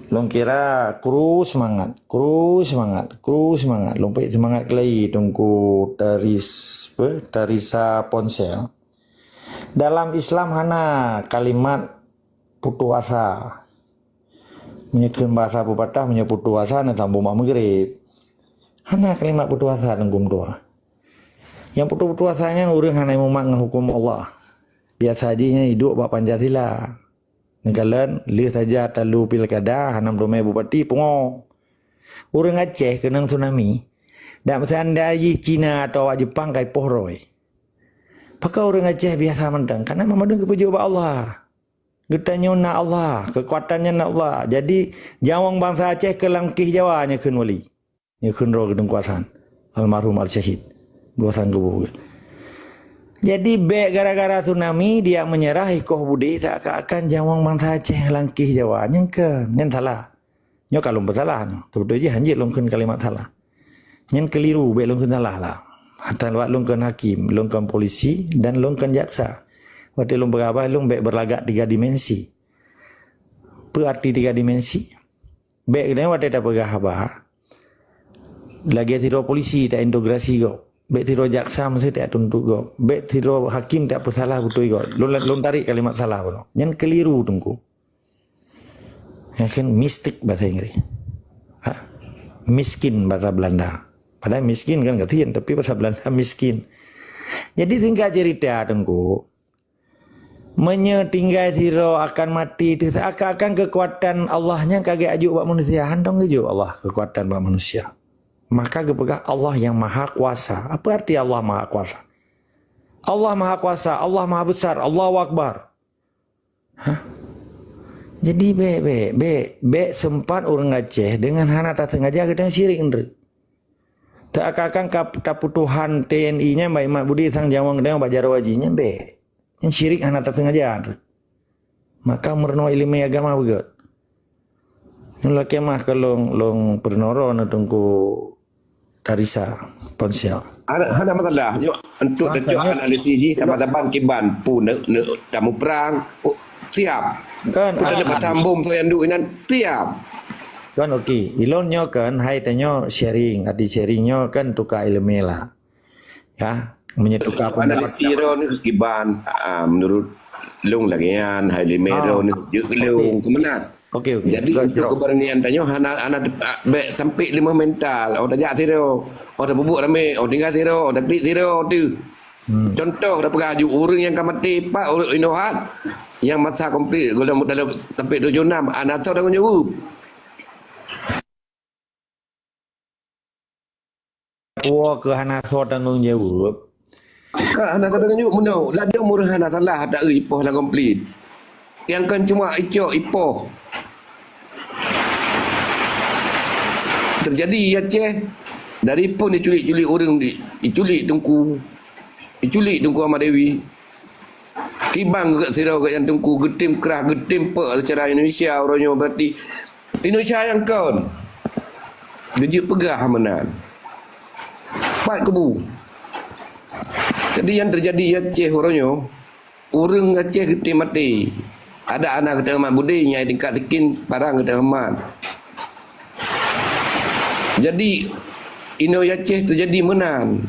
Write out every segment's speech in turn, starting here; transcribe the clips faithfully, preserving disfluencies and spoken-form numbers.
Lôn kira kru seumangat, kru seumangat, kru seumangat. Lôn peuet seumangat keulai Teungku Taris-, apa, Tarisa Ponsel. Dalam Islam hana kalimat putus asa. Meunyoe kheun bahasa pepatah, meunyoe putus asa, na sambung mak Maghrib. Hana kalimat putus asa Teungku Meutuah. Nyang putus-putus asa nyan ureuëng hana mumat ngon huköm Allah. Biasa jih nyan iduek bak Pancasila. Neukalon, lheueh saja talu pilkada, hana meuteumé bupati, pungo. Ureuëng Aceh keunong tsunami. Dak meuseundai jih Cina atawa Jepang ka ipoh roi. Pakon ureuëng Aceh biasa mantong? Karena banmandum geupeujok bak Allah. Geutanyoe na Allah, keukuatan nyan na Allah. Jadi, nyawöng bansa Aceh keu lam kéh Jawa nyoe kheun wali. Nyoe kheun droe Teungku Hasan, almarhum al-syahid. Geuh sang kubu. Jadi, bék gara-gara tsunami dia menyerah ikoh budé seakan-akan nyawöng bansa Aceh lam kéh Jawa. Nyan kheun, nyan salah. Nyoe ka lôn peusalah nyoe. Teubeutôi jih hanjeuet lôn kheun kalimat salah. Nyan keliru, bék lôn kheun salah lah. Hata lewat lôn kheun hakim, lôn kheun polisi, dan lôn kheun jaksa. Watée lôn peugah haba, lôn bék berlagak tiga dimensi. Peue arti tiga dimensi? Bék geutanyoe watée tapeugah haba, lagée sidroe polisi tainterogasi gob. Bék sidroe jaksa meusti tatuntut gob. Bék sidroe hakim tapeusalah beutôi gob. Lôn, lôn tarék kalimat salah bunoe. Nyan keliru Teungku. Nyan kheun mistik bahasa Inggris. Ha? Miskin bahasa Belanda. Padahai miskin kan gasien, tapi bahasa Belanda miskin. Jadi singkat cerita Teungku, meunyoe tinggai sidroe akan maté teuh, seakan-akan keukuatan Allah nyan ka geuajok bak manusia, hana geujok Allah keukuatan bak manusia. Maka geupeugah Allah yang Maha Kuasa. Apa arti Allah Maha Kuasa? Allah Maha Kuasa, Allah Maha Besar, Allahu Akbar. Hah? Jadi bék, bék, bék, bék seumpat ureuëng Aceh deungon hana tasengaja geutanyoe syirik nyan. Seakan-akan ka taputohan T N I nyan bak imat budé sang nyawöng geutanyoe bak jaroe jih nyan bék. Nyan syirik hana tasengaja. Maka meurunoe iéleumé agama beugét. Nyoe lakée meuah keu lôn, lôn peurunoe droeneuh Teungku Tarisa Ponsel. Hana, hana masalah. Nyoe untuk teucok analisis jih saban-saban kiban pu ne, ne tamuprang. Oh, siap. Kan, pun ada pasambung tu yang duit nan siap. Kan okey. Ilôn nyoe kan hai tanyoe sharing, arti sharing nyoe kan tukar iéleumé lah. Ya, meunyoe tukar pendapat. Analisis droeneuh kiban, ah, menurut lôn lagée nyan, hai iéleumé droeneuh jeuet keu lôn keu meunan. Okey, okey. Jadi untuk keberanian tanyoe hana, hana, ah, bék sampai lemah mental. Oh tajak sidroe, oh tapeubuet ramé, oh tinggai sidroe, oh taklik sidroe tu. Contoh tapeugah aju ureuëng nyang ka maté pat ureuëng inoe hat nyang masa konflik golom dalam sampai tujoh nam, hana soe tanggung jaweueb. Puwoe keu hana soe tanggung jaweueb. Ka hana soe tanggung jaweueb meunoe. Laju ureuëng hana salah dak eu ipoh lam konflik. Nyang kan cuma icok ipoh. Terjadi ya Aceh dari pun diculik-culik ureuëng di, diculik Teungku. Diculik Teungku Ahmad Dewi. Kiban geuh sidroe geuh nyang Teungku geutem krah, geutem pek secara Indonesia uroe nyoe berarti Indonesia nyang kon. Geujeuet peugah meunan. Pat kubu. Jadi nyang terjadi ya Aceh uroe nyoe, ureuëng Aceh geutem maté. Ada anak geutem mat budé nyang tingkat sikin parang geutem mat. Jadi inoe ya Aceh terjadi meunan.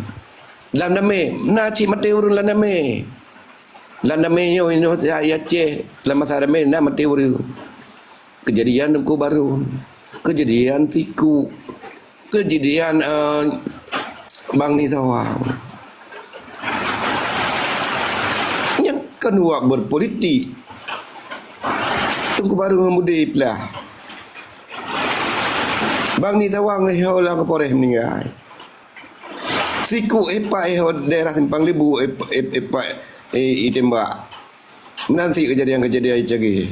Lam damé, na cit maté ureuëng lam damé. Lam damé nyoe inoe ya Aceh lam masa damé na maté ureuëng. Kejadian Teungku Barô, kejadian Siku, kejadian, eh, Bang Ni Sawang. Nyan kan wak berpolitik. Teungku Barô ngon Budé plah. Bang Ni Sawang lheuh lam Kapolres meninggai. Siku epak eh daerah Simpang Lebu epak, epak, eh, itembak. Meunan cit kejadian-kejadian cagée.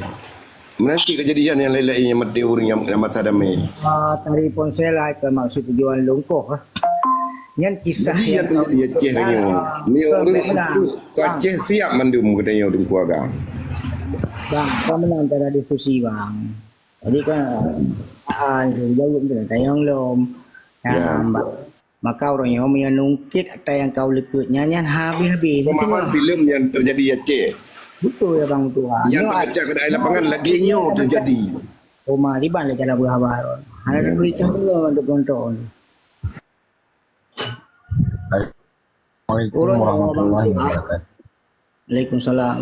Meunan cit kejadian nyang laén-laén nyang maté ureuëng nyang, nyang masa damé. Ah, tari ponsel ai keu maksud tujuan lungkoh, eh. Nyan kisah. Jadi nyang terjadi Aceh nyoe. Ni ureuëng untuk ka Aceh siap mandum geutanyoe Teungku Agam. Bang, ka meunan cara diskusi, Bang. Jadi kan, ah, jaweueb tu tanyong lom. Ya. Maka ureuëng nyoe meunyoe nungkét ata nyang ka uleukeut nyan, nyan habéh-habéh. Pemahaman filem yang terjadi Aceh. Betul ya Bang Tuan. Yang terbaca ke daerah lapangan lagi nyoe terjadi. Uma, liban lé cara beuhaba. Hana teupeurintah dulu untuk nonton. Assalamualaikum warahmatullahi wabarakatuh. Waalaikumsalam.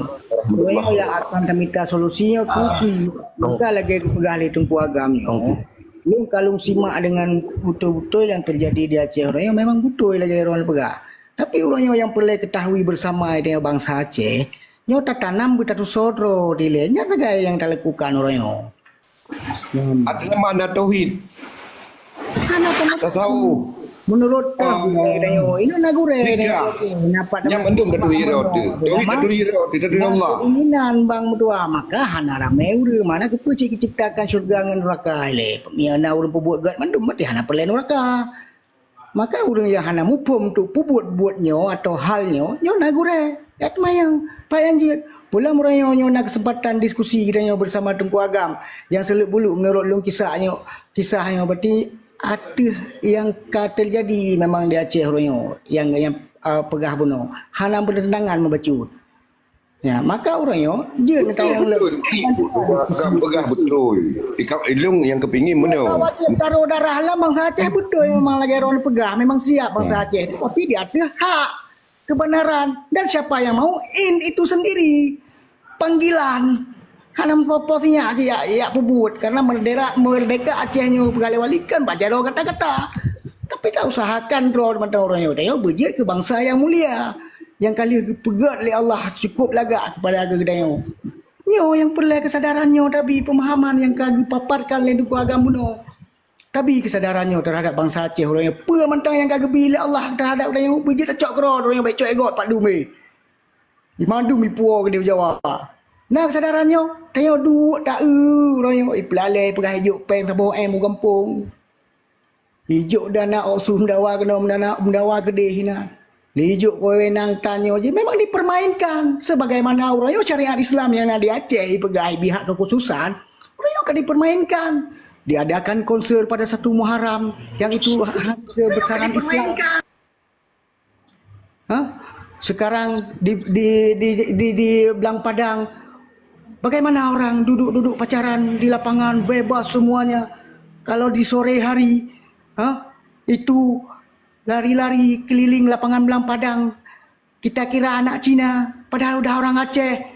Ureuëng nyang akan tamita solusi nyoe keuki, bukan lagée geupeugah lé Teungku Agam nyoe. Lôn ka lôn simak dengan beutôi-beutôi nyang teujadi di Aceh uroe nyoe memang beutôi lagée droeneuh peugah. Tapi uroe nyoe nyang peureulée keutahui beusama di bansa Aceh, nyoe tatanam beutatusoe droe dilée, nyan sagai nyang talakukan uroe nyoe. Atas nama anda tauhid. Hana sama tasawuf. Menurut tasawuf, ini na gurée, ini na gurée. Nyang mandum taturi rot. Tauhid taturi rot, taturi Allah. Keinginan bang meutuah, maka hana ramé ureuëng mana keupeue cit geuciptakan syurga ngon neraka ilée. Meunyoe na ureuëng peubuet gét mandum mati hana peureulée neraka. Maka ureuëng nyang hana muphom untuk peubuet-buet nyoe atau hal nyoe, nyoe na gurée, ya teumanyong, payang jeuet. Pulang meurayong nyoe na keuseumpatan diskusi geutanyoe beusama Teungku Agam nyang seuleuk buluk meunurot lôn kisah nyoe, kisah nyoe berarti ateueh nyang ka teujadi memang di Aceh uroe nyoe nyang, nyang, uh, peugah bunoe hana beureundangan meubacut. Ya, maka ureuëng nyoe jeuet neutanyong lom. Betul, betul. Agam peugah betul. Ikau ilung nyang kepingin meunoe. Taroe darah lam bansa Aceh beutôi memang lagée droeneuh peugah, memang siap bansa Aceh. Tapi di ateueh hak, kebenaran dan siapa yang mau in itu sendiri. Panggilan. Hana meupoh-poh sinyak jih yak, yak peubuet karena merdeka, merdeka Aceh nyoe peugah lé wali kan bak jaroe kata-kata. Tapi ta usahakan droe mantong uroe nyoe, tanyoe beujeuet keu bansa nyang mulia. Nyang ka lheueh geupeugét lé Allah cukôp lagak keupada geutanyoe. Nyoe nyang peureulée keusadaran nyoe tabi peumahaman nyang ka geupaparkan lé Teungku Agam bunoe. Tabi keusadaran nyoe teuhadap bansa Aceh uroe nyoe peue mantong nyang ka geubi lé Allah teuhadap geutanyoe beujeuet tacok keudroe uroe nyoe bék cok égot pat dumé. Dimandum ipuwoe keudeh Jawa. Na keusadaran nyoe, tanyoe duek ta-eu uroe nyoe ipeulalée peugah ijok péng saboh M u gampông. Ijok dana ôk su meudawa keunoe meudawa keudeh inan. Lé ijok wewenang tanyoe jih memang dipermainkan. Sebagaimana uroe nyoe syariat Islam nyang na di Aceh ipeugah ibi hak kekhususan, uroe nyoe ka dipermainkan. Diadakan konser pada satu Muharram, yang itu hak kebesaran Islam. Ha? Sekarang di, di, di, di, di Blang Padang, bagaimana orang duduk-duduk pacaran di lapangan bebas semuanya? Kalau di sore hari, ha? Itu lari-lari keliling lapangan Blang Padang, kita kira anak Cina, padahal udah orang Aceh.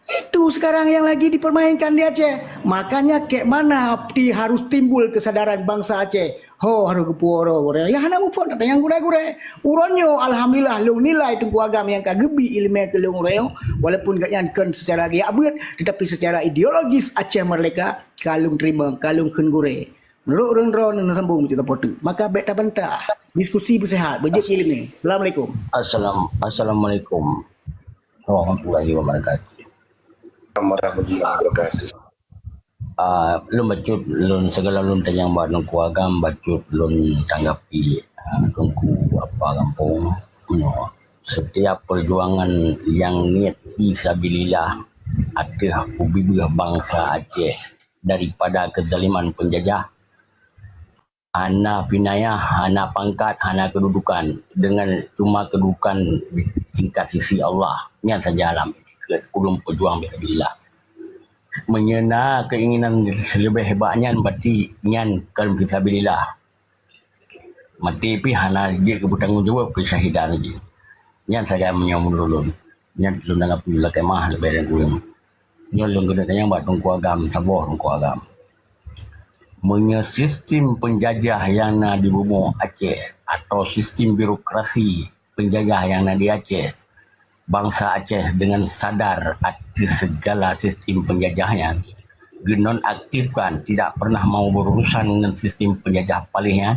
Itu sekarang yang lagi dipermainkan di Aceh. Makanya kek mana ti harus timbul kesadaran bangsa Aceh. Ho harus geupuwoe uroe. Nyang hana muphom tapi nyang gurée-gurée. Uroe nyoe alhamdulillah lôn nilai Teungku Agam nyang ka geubi iéleumé keu lôn uroe nyoe. Walaupun gobnyan kon secara geujak beuet, tetapi secara ideologis Aceh Merdeka ka lôn teurimong, ka lôn kheun gurée. Meunurot ureuëng droeneuh neusambong bak tapoteuk. Maka bék tabantah. Diskusi beuseuhat, beujeuet iéleumé. Assalamualaikum. Assalam, assalamualaikum warahmatullahi wabarakatuh. Warahmatullahi wabarakatuh. Ah, lôn bacut, lôn segala lôn tanyong bak Teungku Agam, bacut lôn tanggapi, ah, Teungku apa gampông nyoe. Setiap perjuangan yang niat fisabilillah ateueh ubibeuh bangsa Aceh daripada kezaliman penjajah, hana pinayah, hana pangkat, hana kedudukan, dengan cuma kedudukan di tingkat sisi Allah. Nyan saja lam ikut ulôn peujuang fisabilillah. Meunyoe na keinginan leubeh bak nyan, berarti nyan kon fisabilillah. Maté pih hana jeuet keu beutanggung jaweueb keu syahidan jih. Nyan sagai meunyoe meunurot lôn. Nyan lôn anggab lagée mah leubeh dan kureueng. Nyoe lôn keuneuk tanyong bak Teungku Agam, saboh Teungku Agam. Meunyoe sistem penjajah nyang na di bumoe Aceh atau sistem birokrasi penjajah nyang na di Aceh, bangsa Aceh dengan sadar ateueh segala sistem penjajah nyan, geunonaktifkan, tidak pernah mau berurusan ngon sistem penjajah paléh nyan,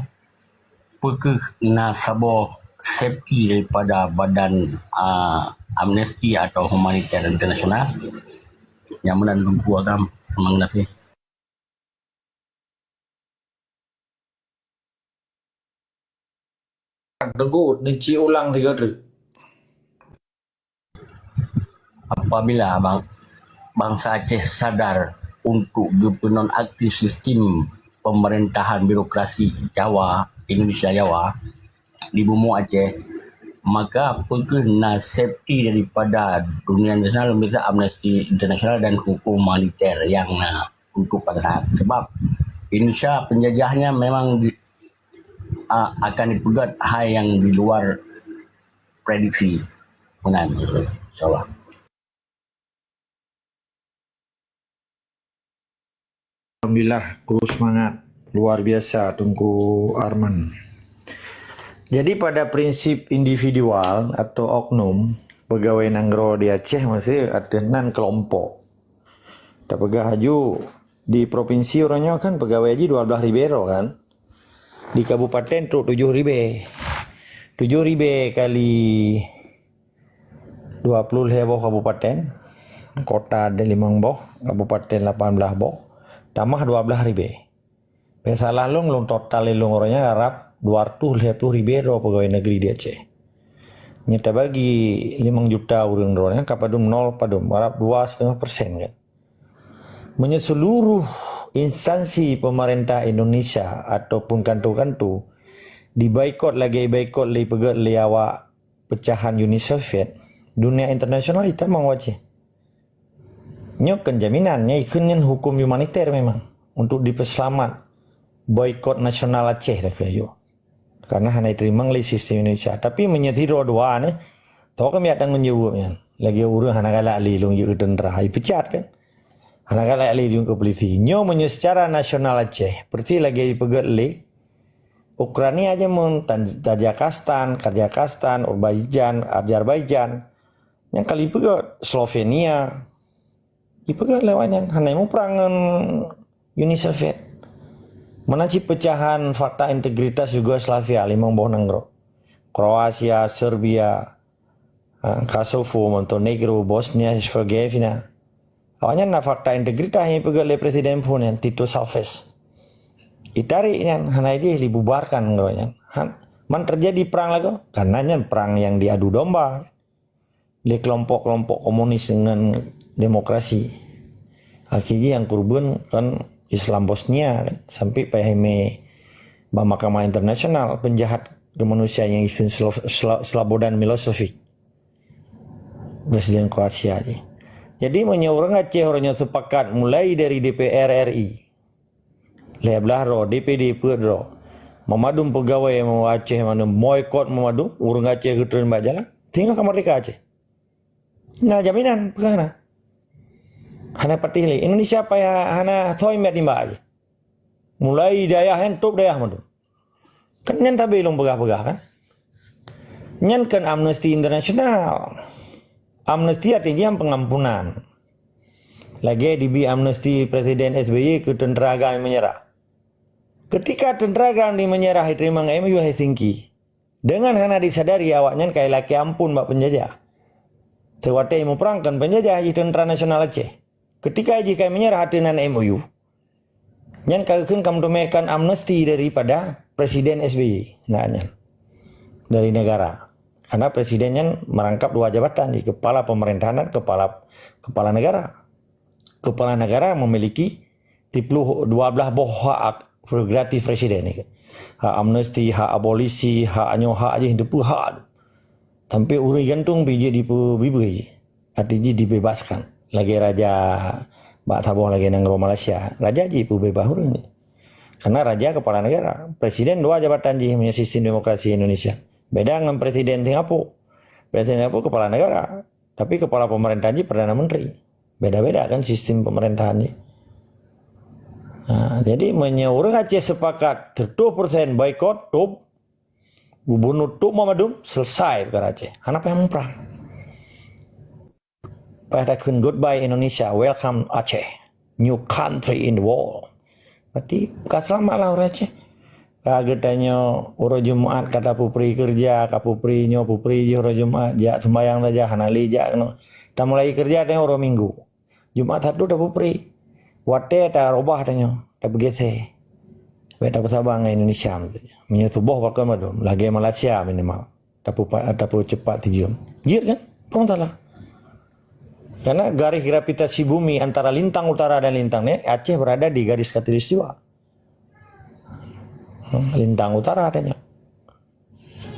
peu kheueh na saboh safety daripada badan, a, amnesti atau humanitarian internasional? Nyang meunan Teungku Agam, meunan. Teungku, neuci ulang sigoe treuk. Apabila bang-, bangsa Aceh sadar untuk geupeunon aktif sistem pemerintahan birokrasi Jawa, Indonesia Jawa, di bumoe Aceh, maka peu kheueh na safety daripada dunia internasional, misal Amnesty International dan hukum humaniter yang na Cukup padahal. Sebab Indonesia penjajahnya memang di, a-, akan dipeugét hai nyang di luar prediksi. Meunan, insyaallah. Alhamdulillah, kru semangat. Luar biasa, Teungku Arman. Jadi, pada prinsip individual atau oknum, pegawai nanggroe di Aceh masih ada nan kelompok. Tapeugah aju, di provinsi uroe nyoe kan pegawai jih dua belas ribée droe kan. Di kabupaten trok tujoh ribée. Tujoh ribée kali dua puluh lhée boh kabupaten, kota ada limong boh, kabupaten lapan belas boh, tamah dua belas ribée. Peusalah lôn, lôn total lé lôn uroe nyoe rab dua ratus lhée ploh ribée droe pegawai negeri di Aceh. Nyoe tabagi limong juta ureuëng droe nyan ka padum nol padum, rab dua setengah persen kan. Meunyoe seluruh instansi pemerintah Indonesia ataupun kanto-kanto diboikot lagée boikot lé peugét lé awak pecahan Uni Soviet, dunia internasional itamong u Aceh. Nyoe kon jaminan, nyoe ikheun nyan huköm humaniter memang untuk dipeuseulamat boikot nasional Aceh dah keuh. Karena hana iteurimong lé sistem Indonesia. Tapi meunyoe sidroe dua nyoe, toh keumiet tanggong jaweueb nyan. Lagée ureuëng hana galak lé lôn jeuet keu teuntra, ipecat kan. Hana galak lé lôn keu polisi. Nyoe meunyoe secara nasional Aceh, persis lagée ipeugét lé Ukraina aja mun Tan-, Tajikistan, Kazakhstan, Azerbaijan, Azerbaijan. Nyang kali ipeugét Slovenia. Ipeugét lewat nyan hana muprang ngon Uni Soviet. Meunan cit peucahan fakta integritas Yugoslavia limong boh nanggroe. Kroasia, Serbia, ha, Kosovo, Montenegro, Bosnia, Herzegovina. Awaknyan na fakta integritas nyang ipeugét lé Presiden phon nyan, Tito Chavez. Itarek nyan, hana ideh dibubarkan ngon nyan. Han, man terjadi perang lagoe, karena nyan perang nyang diadu domba. Lé kelompok-kelompok komunis ngon demokrasi. Akhé jih nyang keureubeuen kan Islam Bosnia kan, sampai payah imé bak Mahkamah Internasional penjahat kemanusiaan nyang ikheun Slo-, Slo-, Slobodan Milosevic, Presiden Kroasia jih. Jadi meunyoe ureuëng Aceh uroe nyoe sepakat mulai dari D P R R I, lhée blaih droe, D P D peuet droe. Memadum peugawée Aceh mandum, boikot memadum, ureuëng Aceh geutreun bak jalan. Singoh ka merdeka Aceh. Na jaminan peugah na. Hana patéh lé. Indonesia payah hana thoi miet nibak Aceh. Mulai dayah nyan top dayah mandum. Kan nyan tabe lôn peugah-peugah kan. Nyan kan amnesti internasional. Amnesti artinya pengampunan. Lagée dibi amnesti Presiden S B Y keu teuntra GAM menyerah. Ketika teuntra GAM di menyerah iteurimong M O U Helsinki, dengan hana disadari awaknyan ka ilakée ampun bak penjajah. Sewatée muprang kon penjajah jih teuntra nasional Aceh. Ketika jih ka menyerah ateueh nan M O U, nyan ka geukheun ka meuteumèkan amnesti daripada Presiden S B Y na nyan dari negara. Karena presiden nyan merangkap dua jabatan, di kepala pemerintahan dan kepala, kepala negara. Kepala negara memiliki tiga puluh, dua belas boh hak prerogatif presiden ni. Hak amnesti, hak abolisi, hak nyoe, hak jih, teupeu hak. Sampai ureuëng gantung pih jeuet dipeubeubaih. Arti jih dibebaskan. Lagée raja bak saboh lagée nanggroe Malaysia. Raja jipeubeubaih ureuëng. Karena raja kepala negara. Presiden dua jabatan jih meunyoe sistem demokrasi Indonesia. Beda ngon presiden Singapura. Presiden Singapura kepala negara. Tapi kepala pemerintahan jih Perdana Menteri. Beda-beda kan sistem pemerintahan jih. Nah, jadi meunyoe ureuëng Aceh sepakat seratus persen boikot, top, gubernur top memadum, selesai peukara Aceh. Hana payah muprang. Payah takheun goodbye Indonesia, welcome Aceh. New country in the world. Berarti ka seulamat lah ureuëng Aceh. Ka geutanyoe uroe Jumat ka tapupri keureuja, ka pupri nyoe pupri jih uroe Jumat, jak seumbahyang saja hana lé jak keunoe. Tamulai keureuja tanyoe uroe Minggu. Jumat Sabtu tapupri. Watée tarubah tanyoe, tapeugeuséh. Bèk tapeusaba ngon Indonesia maksudnya. Meunyoe suboh pakon mandum, lagée Malaysia minimal. Tapeupa-, tapeucepat sijeuem. Jeuet kan? Apa masalah? Karena garis gravitasi bumi antara lintang utara dan lintang ni, Aceh berada di garis khatulistiwa. Hmm, lintang utara tanyoe.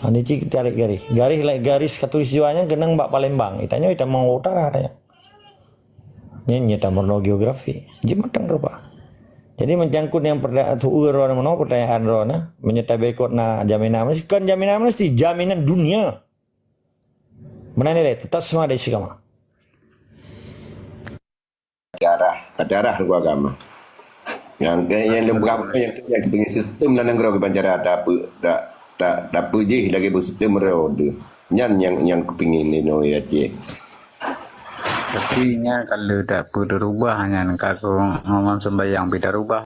Ha, ni cit tarék garis. Garis, garis khatulistiwa nyan keunong bak Palembang. Itanyoe itamong utara tanyoe. Nyan nyata meurunoe geografi. Jeuet mantong rupa. Jadi, menyangkut nyang perda-, tu'ue droeneuh meunoe, pertanyaan droeneuh, meunyoe taboikot na jaminan, kon jaminan meusti, jaminan dunia. Meunan ilée, tetap semangat dan istiqamah. Darah, darah rukun agama. Nyang, nyang, nyang, nyang, nyang keupeue sistem lam nanggroe kiban cara tapeu-, ta-, ta-, tapeujih lagée beusistem roda. Nyan nyang, nyang kupingin linoe Aceh. Tapi nyan ka lheueh tapeureubah nyan, ka keu ngon sembahyang pih tarubah.